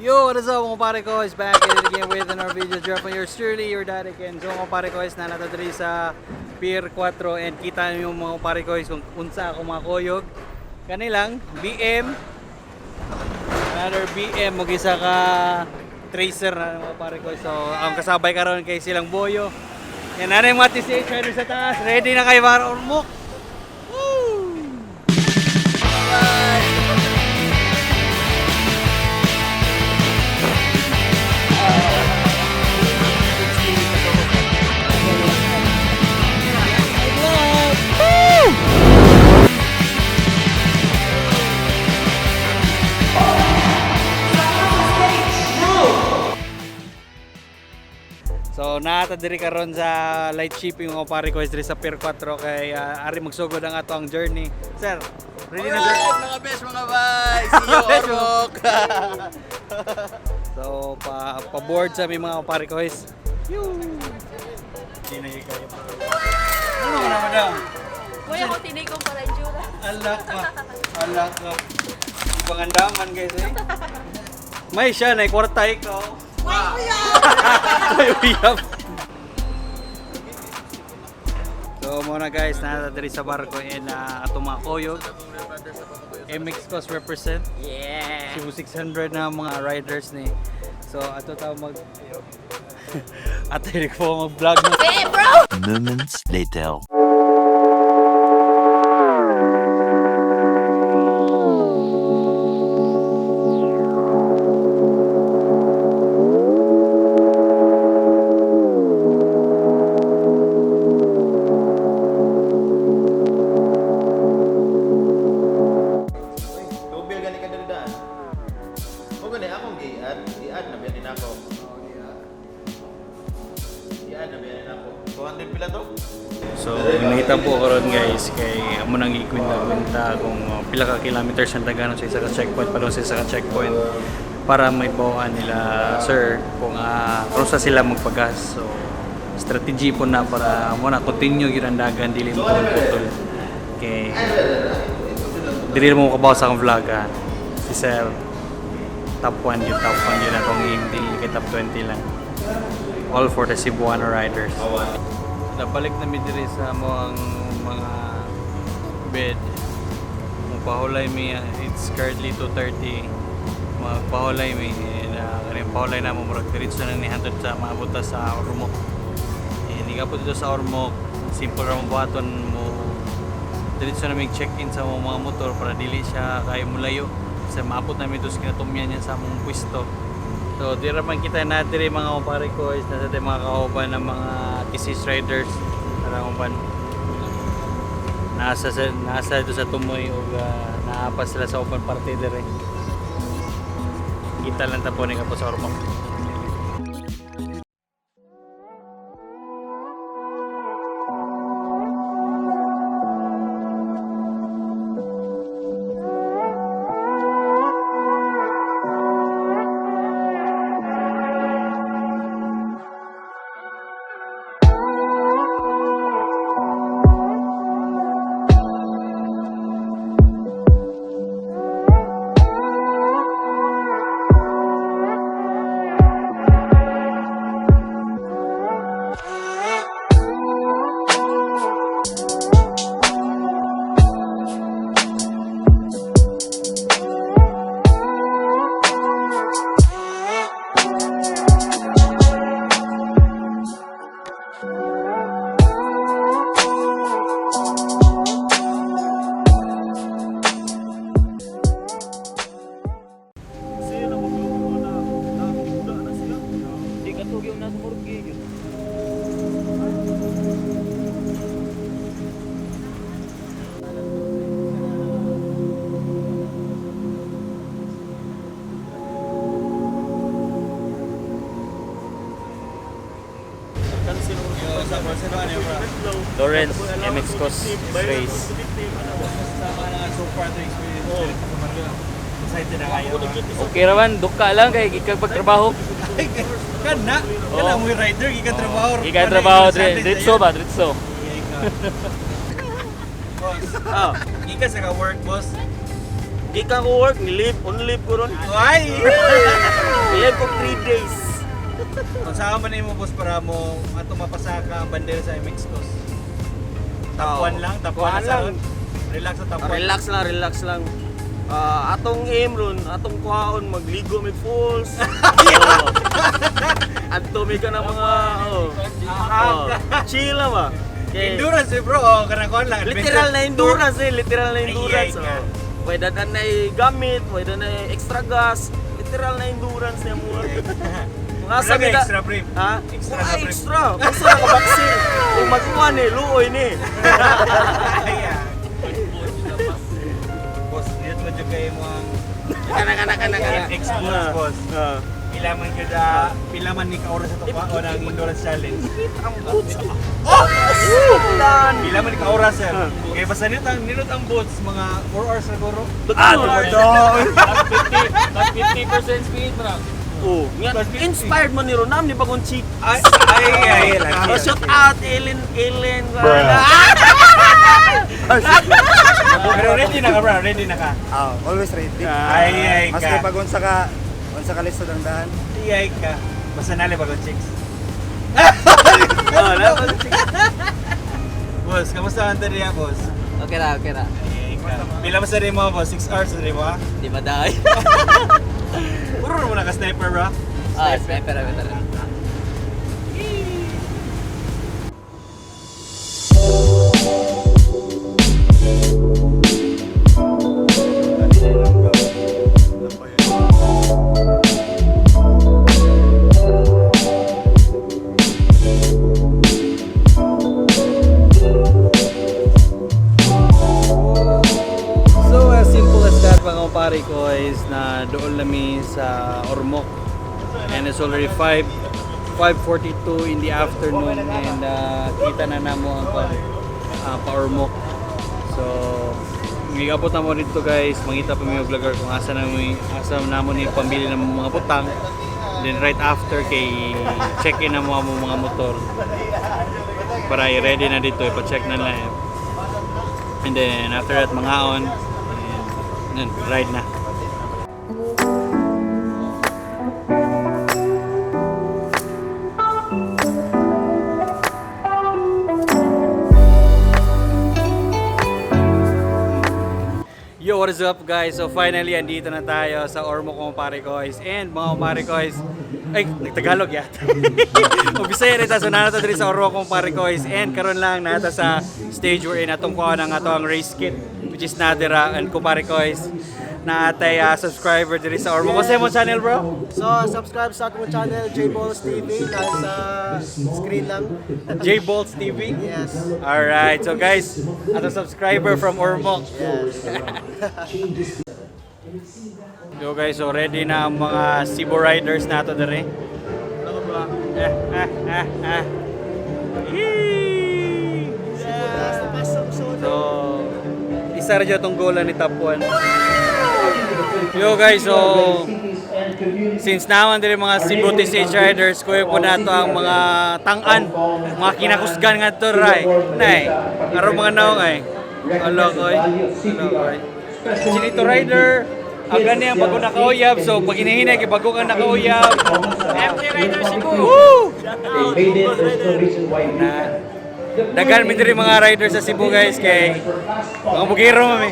Yo, what is up, mga pare ko? Is back at it again with another video. Drop on yours truly, your daddy Ken. So mga pare ko is nalata diri sa Pier 4 and kita niyo, mga pare ko, is kung unsa ako mga kuyog. Kanilang BM, another BM, mag isa ka tracer na, mga pare ko. So ang kasabay karon kay silang Boyo. Yan na yung mga TCH rider sa taas. Ready na kayo para Ormoc. Woo! Bye! So naata diri karon sa light shipping, mga pare ko, is diri sa Pier 4 kay ari magsugod ang ato ang journey. Sir, ready na, sir? Alright, mga best, mga bay! See you, Ormoc! So pa board sa mi, mga pare ko is. Hindi na kayo. Ano ka na, madam? Kuya ko tinigong para endurance. Alak ka. Alak ka. Pangandaman guys eh. May siya na kwarta ikaw. May uyab. So muna guys, nasa diri sa barko and atong mga koyog. MX Cos represent. Yeah. Cebu 600 na mga riders ni. So ato ta mag ato hindi ko mag-vlog na. Hey, bro! Moments later. Tubil gani ka diri daan. O gani akong gi-add, i-add na biya nako. I-add na biya nako. 200 pila to? So, nahitabo karon guys kay amo nang gikwenta-kwenta kung pila ka kilometers ang taganon sa isa ka checkpoint padung sa isa ka checkpoint para may bawaan nila sir kung karon sa sila magpagas. So, strategy po na para mo na continue gyud ang dagan, dili mo putol. Kay dili mo kabaw sa akong vlog ah. Si sir top 1 yun, top 1 yun akong aim, dili kay top 20 lang. All for the Cebuano riders. Nabalik na mi diri sa among mga bed. Magpahulay mi, it's currently 2:30. Magpahulay mi and kaning pahulay na mo murag diretso na ni hantod sa maabot ta sa Ormoc. And po dito sa Ormoc, simple ra mo buhaton mo, diretso na mig check-in sa among mga motor para dili siya kay mulayo sa maabot namin dito sa kinatumyan niya sa among pwesto. So, di ra man kita na diri, mga kumpare ko, is nasa tayo mga kauban ng mga TC's riders. Tara uban. Nasa dito sa Tumoy ug naa pa sila sa open party dire. Kita lang ta po ni kapo sa Ormoc. Di ka tugyaw na sa morgue yun. Lawrence MX Cos Race. Excited na kayo. Okay raman, duka lang kay gikan pagtrabaho. Kana, kana mo rider gikan trabaho. Gikan trabaho dre, dritso ba, dritso. Boss. Oh, gikan sa ka work, boss. Gikan ko work, ni-leave, on leave ko ron. Ay! Ni-leave ko 3 days. Kung saan man mo, boss, para mo ato mapasaka ang bandera sa MX Coast? Top 1 lang, top 1 Kuhaan na sa lang. Relax sa top 1. Relax lang, relax lang. Ah, atong aim ron, atong kuhaon magligo may falls. Oh. Adto may ka na mga oh. Oh. Chill lang ba? Okay. Endurance eh, bro. Oh, kanang kuan lang. Literal na endurance eh, literal na Ay, endurance. ay, ka. Oh. Pwede na na gamit, pwede na extra gas. Literal na endurance niya mo. Kung asa Wala ka kita extra brief. Ha? Extra Wala na brief. extra. Gusto na ka vaccine. Kung magkuha ni, luoy ni. Ayan. Boss, dito mo dyan kayo mo ang Kana kana kana kana. MX Bulls, boss. Ah. Pila man kada, pila man ni ka oras sa tuwa o ng endurance challenge. Ang boots. Oh! Sulan! Pila man ni ka oras, sir. Okay, basta nindot ang boots, mga 4 hours siguro. Ah, Plus 50% speed, bro. Oh, nga, inspired man ni Ronam ni bagong chick. Ay, ay, ay, Oh, shout out Ellen, Ellen. Pero ready na ka, bro. Ready na ka. Ah, always ready. Ay, ay ka. Maski pag unsa ka lisod ang daan. Ay, ka. Basta nali bagong chicks. Oh, na bagong chick. Boss, kamusta ang tariya, boss? Okay ra, okay ra. Ay, ka. Pila ba sa rin mo, boss? 6 hours sa rin mo, ha? Di ba dai? Puro mo na ka sniper, bro. Ah, sniper ra better. So as simple as that, mga kumpare ko, is na doon lami sa Ormoc. And it's already 5 5:42 in the afternoon and kita na namo ang pa-Ormoc. So gigabot na mo dito, guys, mangita pa mi og vlogger kung asa na mi asa namo ni pambili ng mga butang. Then right after kay check-in na mo ang mga motor para i-ready na dito, ipa-check na lang. And then after that, mangaon. And then ride na. Yo, what is up, guys? So finally, andito na tayo sa Ormoc, mga pare koys. And mga pare koys, ay, nagtagalog yata. O Bisaya rin ta, so nanato diri sa Ormoc, mga pare koys. And karon lang nata sa stage we're in atong kuha ng ato ang race kit, which is nadira and kumpare koys na atay subscriber diri sa Ormoc. Kasi mo channel, bro? So, subscribe sa akong channel, J-Balls TV, nasa screen lang. J Bolts TV. Yes. Alright, so guys, ato subscriber from Ormoc. Yes. Yo guys, so ready na ang mga Cebu Riders nato diri. Eh, eh, eh, eh. Yee! So, isa ra jud tong goal ni top 1. Yo guys, so since naman diri mga Cebu TCH Riders, kuya po nato ang mga tang-an, mga kinakusgan nga to ray. Nay, aron mga naong ay. Alo koy. Alo koy. Chinito Rider, ang gani ang bago nakauyab, so pag hinahinay, kay bago kang nakauyab. MT Rider Cebu. Woo! Na, daghan mi diri mga riders sa Cebu, guys, kay mga bugiro mami.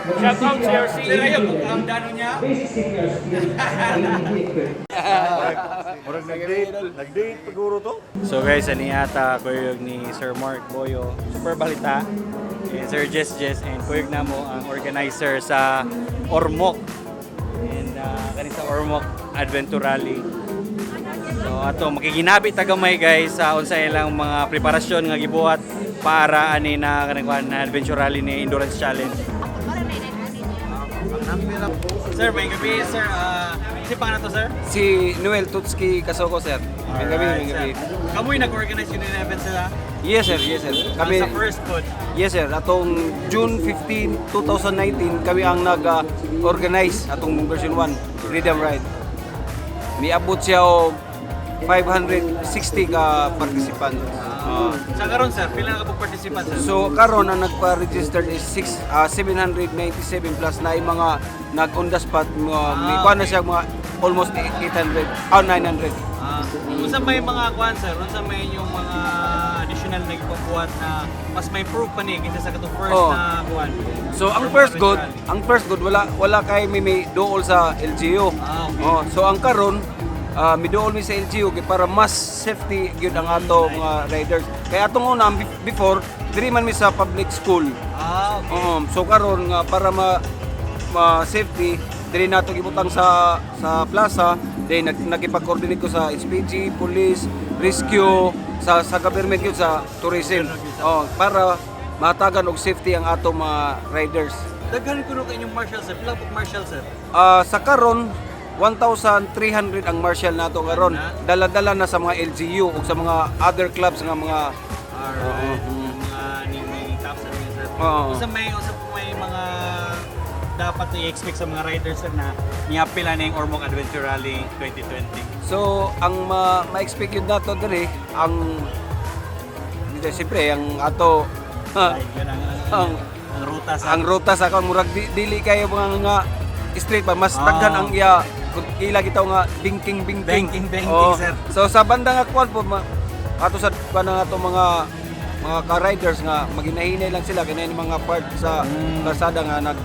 Shout out CRC. Ang dano niya. Murag nag-date paguro to. So guys, ani ata kuyog ni Sir Mark Boyo, super balita. And Sir Jess Jess and kuyog namo ang organizer sa Ormoc. And kani sa Ormoc Adventure Rally. So ato makiginabi ta gamay, guys, sa unsa ilang mga preparasyon nga gibuhat para ani na kanang kuan na Adventure Rally ni Endurance Challenge. Sir, may gabi, sir. Si pa na to, sir? Si Noel Tutski Kasoko, sir. May gabi, may gabi. Kamoy nag-organize yun ng event sila. Yes, sir. Yes, sir. Kami Kami, sa first food. Yes, sir. Atong June 15, 2019, kami ang nag-organize atong version 1, Freedom Ride. Miabot siya og 560 ka participant. Sa karon sir, pila na ka po participant sir? So karon ang nagpa-register is 6 797 plus na yung mga nag on the spot mga may kuan na siya mga almost 800 900. Unsa may mga kuan sir? Unsa may inyong mga additional na gipabuhat na mas may proof pa ni kaysa sa katong first na kuan? So ang first good, ang first good wala wala kay may duol sa LGU. Ah, okay. Oh, so ang karon miduol mi sa LGU kay para mas safety gyud ang ato mga riders. Kay atong una before diri man mi sa public school. Ah, okay. So karon nga para ma safety diri nato gibutang sa plaza, then nagipag-coordinate ko sa SPG, police, rescue, sa government gyud, sa tourism. Oh, para matagan og safety ang ato mga riders. Daghan kuno kay inyong marshal sir. Pila po marshal sir? Sa karon 1,300 ang marshal nato karon. Dala-dala na sa mga LGU ug sa mga other clubs nga mga Alright. Yung mga ning top sir sir. Oo. Unsa po may mga dapat i-expect sa mga riders sir na niapila na yung Ormoc Adventure Rally 2020? So, ang ma-expect yun nato diri ang dito siyempre ang ato Ay, yun ang, ang, ang ruta sa ang ruta sa kon murag dili kayo mga nga straight pa mas daghan ang iya kung ila gitaw nga binking binking. Banking, banking, Oo. sir. So sa banda nga kuan po ato sa kuan nga ato mga ka-riders nga maginahinay lang sila kay mga part sa kalsada nga nag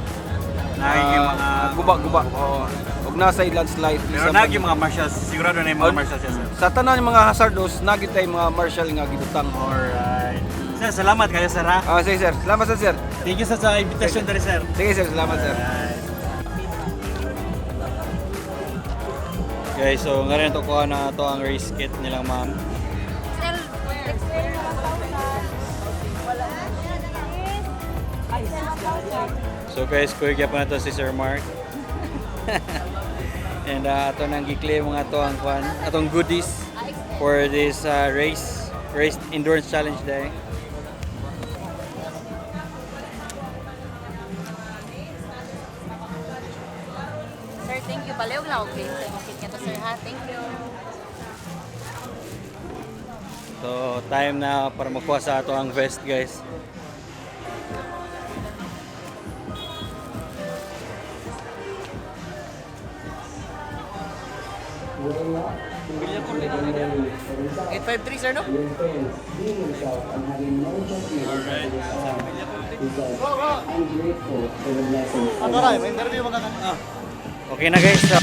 Naging yung mga guba-guba. Oo. Ug nasa landslide. Pero nag yung mga marshals, sigurado na yung mga marshals yan, sir. Sa tanan yung mga hazardous, nagit tay mga marshal nga gibutang. Alright. Sir, salamat kayo sir ha. Sige sir, salamat sir, sir. Thank you sir sa invitation diri sir. Sige sir, salamat sir. Guys, so ngayon to kuha na to ang race kit nilang ma'am. Sir, explain na lang 1,000. Wala. Ay, 1,000. So guys, kuya pa na to si Sir Mark. And ato nang gi-claim mga to ang kuan, atong goodies for this race endurance challenge day. Sir, thank you. Paleo lang okay. Sa kit to sir ha. Thank you. So time na para makuha sa ato ang vest guys. Eight five three sir, no? Ano ray, may interview mga Okay na guys. So,